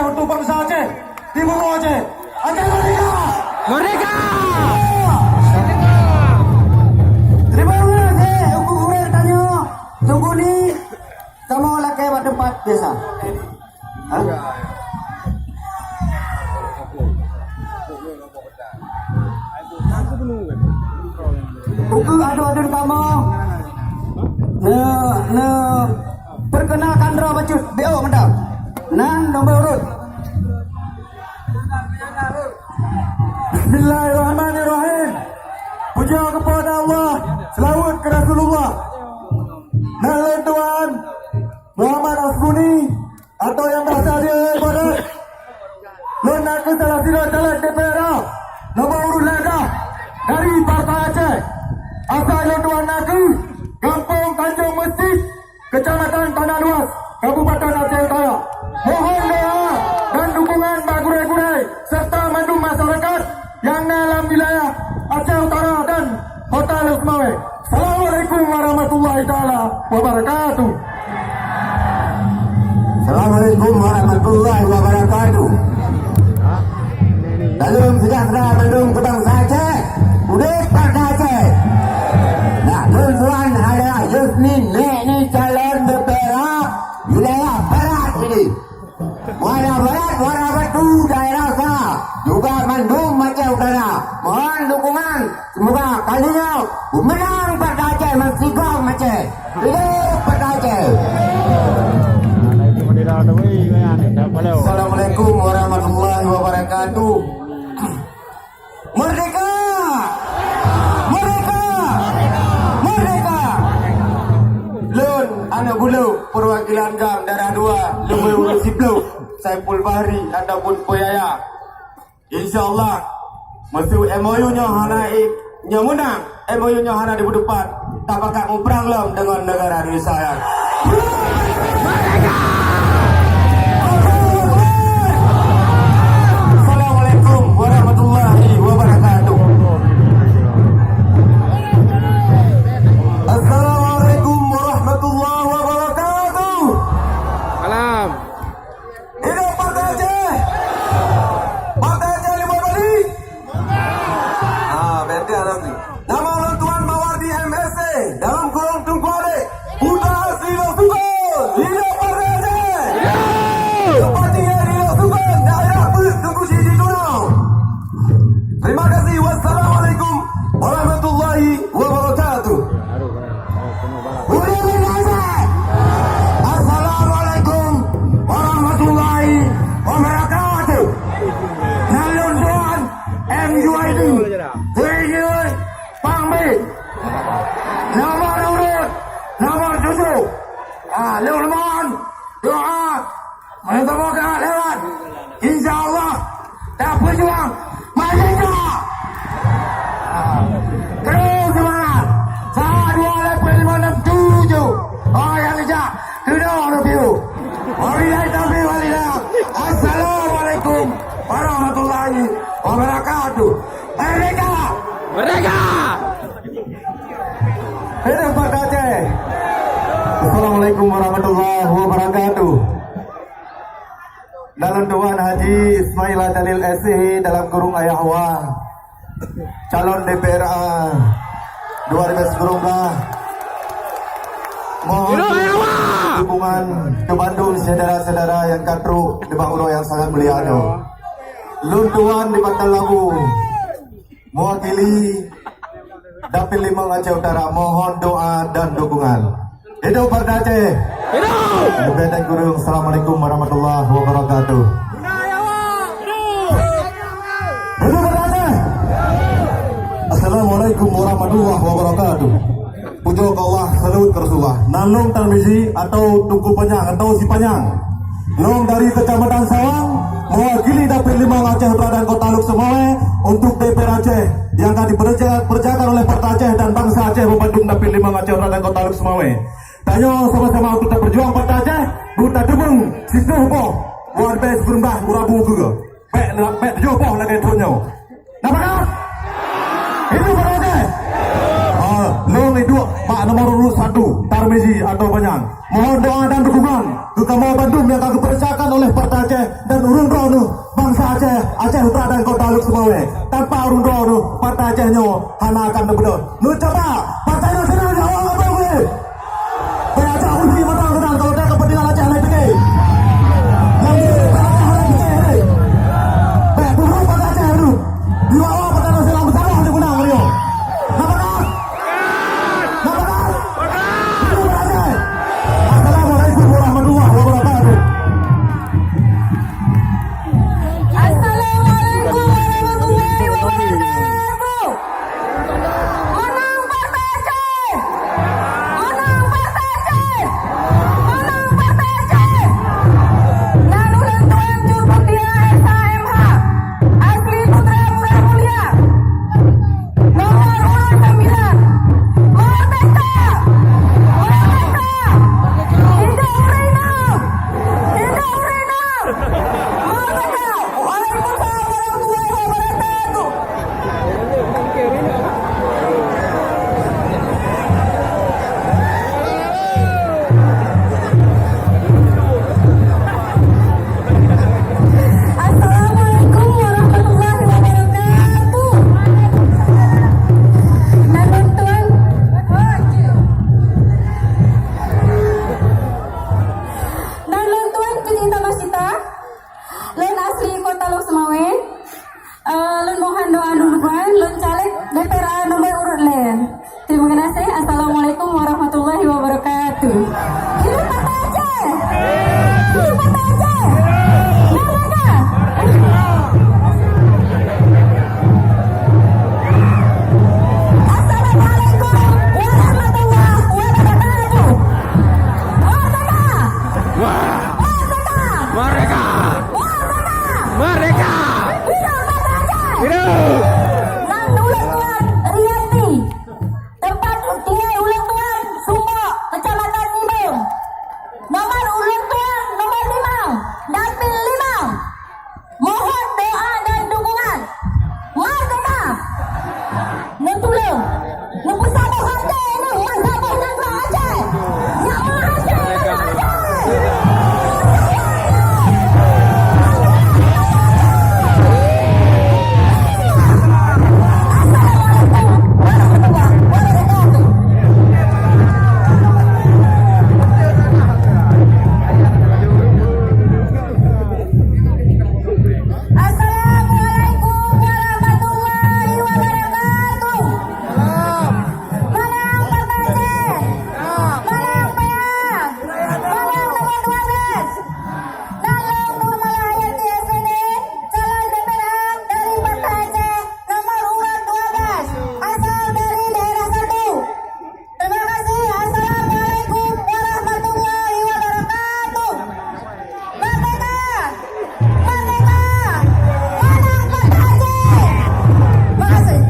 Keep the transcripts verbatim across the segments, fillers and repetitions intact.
Untuk bangsa Aceh, di benua Aceh. Aceh merdeka! Merdeka! Terima kasih, Teungku Gurèe tanyoe. Teungku ni, kamoe lakèe bak teumpat biasa. Ha? Ukeue aduen-aduen kamoe, ne, ne perkenalkan droe bacut, B O mantong. Nan nomor urut. Bismillahirrahmanirrahim. Puja kepada Allah, selawat ke Rasulullah. Nan lôn tuan Muhammad Asbuni, atau nyang biasa dipanggil Barat. Lôn nakeuh salah sidroe caleg D P R A nomor urut lhèe dari Partai Aceh. Asai lôn tuan nakeuh Gampông Tanjong Mesjid, Kecamatan Tanah Luas, Kabupaten Aceh Utara. Mohon doa dan dukungan bak gurèe-gurèe serta mandum masyarakat nyang na lam wilayah Aceh Utara dan Kota Lhokseumawe. Assalamualaikum warahmatullahi taala wabarakatuh. Assalamualaikum warahmatullahi wabarakatuh. Salam sejahtera mandum keu bansa Aceh. Udép Partai Aceh. Nah, lôn tuan adalah Yusni, nèk ni calon D P R A wilayah Barat sini. Muara Barat, Muara Batu, daerah sa, juga mandum Aceh Utara. Mohon dukungan. Semoga kali nyoe geumeunang Partai Aceh meusigom Aceh. Hidup Partai Aceh. Assalamualaikum warahmatullahi wabarakatuh. Merdeka! Merdeka! Merdeka! Lôn, aneuk buleuen, perwakilan GAM Daerah dua, Lumbui Ulu Siplôh, Saiful Bahri ataupun Puyaya. Insya Allah, meuseu M O U nyoe hana i-, nyoe meunang, M O U nyoe hana dipeuteupat, tapakat muprang lom deungon neugara Indonesia nyan. Assalamualaikum warahmatullahi wabarakatuh. Assalamualaikum warahmatullahi wabarakatuh. Salam. Hidup Partai Aceh! Partai Aceh Limau Bali! Ah, berarti ada ni. Nama ulôn Tuan Mawardi M S A, dalam kurung Teungku Adék, putra asli Lhoksukon! Hidup Partai Aceh! Hidup! Bupati dari Lhoksukon, daerah Peuet Teungku Syedidi Tunau. Terima kasih. Wassalamualaikum warahmatullahi wabarakatuh. Assalamualaikum warahmatullahi wabarakatuh. Nan lôn tuan M U I D, Tujuh Pang B. Nomor urut nomor tujuh. Ah, lôn mohon doa. Meusemoga lewat. Insya Allah, tapeujuang merdeka. Terus semangat. Satu, dua, lapan, lima, enam, tujuh. Oh, nyang neujak. Keunoe review. Wabillahi taufiq wal hidayah. Assalamualaikum warahmatullahi wabarakatuh. Merdeka! Merdeka! Hidup Partai Aceh! Assalamualaikum warahmatullahi wabarakatuh. Dalam Tuan Haji Ismail Jalil S I dalam kurung Ayah Wa, calon D P R A dua ribu sembilan belas. Mohon dukungan keu bandum syedara-syedara nyang ka trok nibak uroe nyang sangat mulia nyoe. Lôn tuan di Batang Labu, mewakili Dapil Limong Aceh Utara, mohon doa dan dukungan. Hidup Partai Aceh! Hidup! Leubeh dan kureueng, Assalamualaikum warahmatullahi wabarakatuh. Hidup Partai Aceh! Assalamualaikum warahmatullahi wabarakatuh. Pujoe keu Allah, salawat keu Rasulullah. Nan lôn Tarmizi atau Teungku Panyang atau Si Panyang. Lôn dari Kecamatan Sawang, mewakili Dapil Limong Aceh Utara dan Kota Lhokseumawe untuk D P R Aceh yang akan diperja-, diperjakan oleh Partai Aceh dan bangsa Aceh berbandum Dapil Limong Aceh Utara dan Kota Lhokseumawe. Tanyoe sama-sama untuk taperjuang Partai Aceh, untuk tateumeung siplôh boh World Best Geurumbah Urabu Keue. Bèk, bèk tujoh boh lagèe thôn nyoe. Na pakat? Hidup Partai Aceh! Ah, lôn iduek bak nomor urut satu. Tarmizi atau Banyan. Mohon doa dan dukungan keu kamoe bandum nyang ka geupeureusakan oleh Partai Aceh dan ureueng droeneuh bansa Aceh, Aceh Utara dan Kota Lhokseumawe. Tanpa ureueng droeneuh, Partai Aceh nyoe hana akan neubeudôh. Neucuba Partai Nasional di awal abang weh. Bèk ajak ureueng mata keudang kalau ada kepentingan Aceh lain tinggi. Yang di Aceh lain tinggi. Bèk buruk pada Aceh dulu. Di awal Partai Nasional bersama untuk menang, ayo. Nampak tak? Nampak tak? Assalamualaikum warahmatullahi wabarakatuh. Assalamualaikum warahmatullahi wabarakatuh. Menang Partai Aceh! Menang Partai Aceh! Menang Partai Aceh! Nan ulôn tuan Cut Mutia S H M H, asli Putra Murah Mulia. Nomor urut sembilan. Merdeka! Merdeka! Hidup Rina! Hidup Rina! Merdeka! Waalaikumsalam warahmatullahi wabarakatuh. Assalamualaikum warahmatullahi wabarakatuh. Nan lôn tuan, nan lôn tuan Cut Intan Masita, lôn asli Kota Lhokseumawe. Eh, lôn mohon doa dukungan, lôn caleg D P R A nomor urut lhèe. Terima kasih. Assalamualaikum warahmatullahi wabarakatuh. Hidup Banda Aceh! Hidup Banda Aceh! Merdeka! Assalamualaikum warahmatullahi wabarakatuh. Merdeka! Merdeka! Merdeka! Merdeka! Merdeka! Hidup Banda Aceh! Hidup! Nan ulôn tuan Rianti. Teumpat tinggai ulôn tuan Sumbok, Kecamatan Nibong. Nomor ulôn tuan nomor limong dan pil limong. Mohon doa dan dukungan. Merdeka! Neutulông! Neupeusaboh até neuh masa boh nanggroe Aceh! Nyang meuhasé nanggroe Aceh! Assalamualaikum warahmatullahi wabarakatuh. Assalamualaikum warahmatullahi wabarakatuh. Menang Partai Aceh. Menang P A. Menang nomor dua belas. Nan lôn Nurmala Hayati S P D, calon D P R A dari Partai Aceh, nomor urut dua belas, asal dari daerah satu. Terima kasih. Assalamualaikum warahmatullahi wabarakatuh. Merdeka! Merdeka! Menang Partai Aceh! Makasih.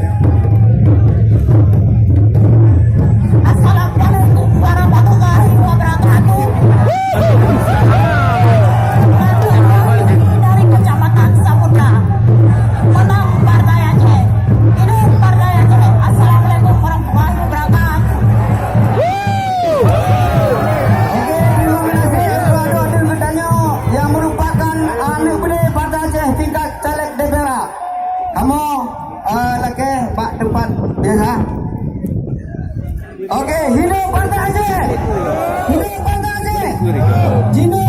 Assalamualaikum warahmatullahi wabarakatuh. Dari Kecamatan Samudra. Menang Partai Aceh. Hidup Partai Aceh. Assalamualaikum warahmatullahi wabarakatuh. Oke, terima kasih kepada Raden Geutanyoe yang merupakan aneuk beudé Partai Aceh tingkat caleg D P R A. Kamoe, eh, lakèe bak teumpat biasa. Oke, hidup Partai Aceh! Hidup Partai Aceh! Jinoe